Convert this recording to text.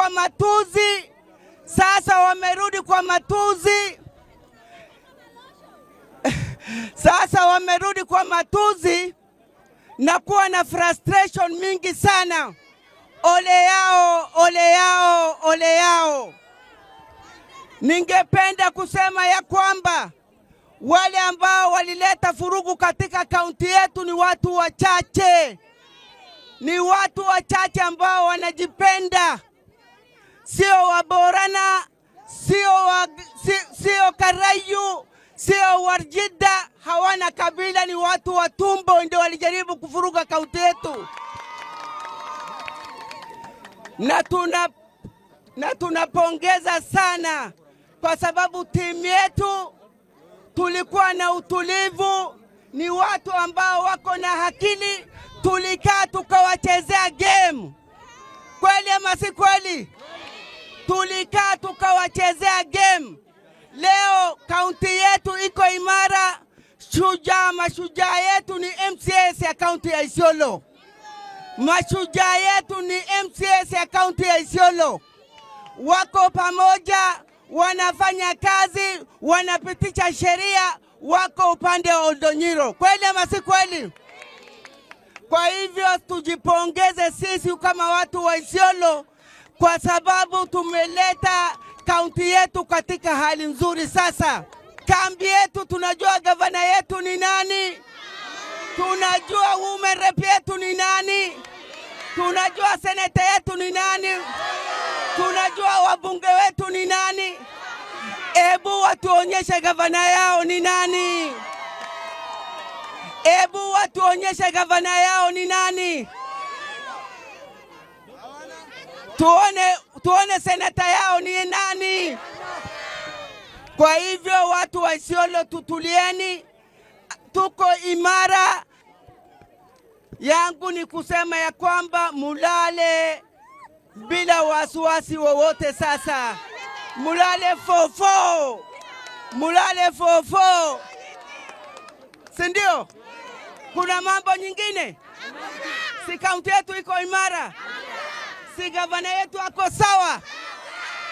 kwa matuzi, sasa wamerudi kwa matuzi. Sasa wamerudi kwa matuzi na kuwa na frustration mingi sana. Ole yao, ole yao, ole yao. Ningependa kusema ya kwamba wale ambao walileta furugu katika kaunti yetu ni watu wachache. Ni watu wachache ambao wanajipenda. Sio Waborana, sio Karayu, sio Warjida, hawana kabila, ni watu wa tumbo ndio walijaribu kufuruga kaunti yetu. Na tunapongeza sana kwa sababu timu yetu tulikuwa na utulivu, ni watu ambao wako na akili, tulikaa tukawachezea game. Kweli ama si kweli? Tulikaa tukawachezea game. Leo kaunti yetu iko imara. Shujaa, mashujaa yetu ni MCS ya kaunti ya Isiolo. Mashujaa yetu ni MCS ya kaunti ya Isiolo. Wako pamoja, wanafanya kazi, wanapitisha sheria, wako upande wa Oldonyiro. Kweli ama si kweli? Kwa hivyo tujipongeze sisi kama watu wa Isiolo kwa sababu tumeleta kaunti yetu katika hali nzuri sasa. Kambi yetu tunajua gavana yetu ni nani, tunajua women rep yetu ni nani, tunajua seneta yetu ni nani, tunajua wabunge wetu ni nani. Ebu watuonyeshe gavana yao ni nani. Ebu watuonyeshe gavana yao ni nani. Tuone seneta yao ni nani. Kwa hivyo watu wa Isiolo tutulieni, tuko imara. Yangu ni kusema ya kwamba mulale bila wasiwasi wowote sasa. Mulale fofo, mulale fofo, si ndio? Kuna mambo nyingine? Si kaunti yetu iko imara? Si gavana yetu ako sawa?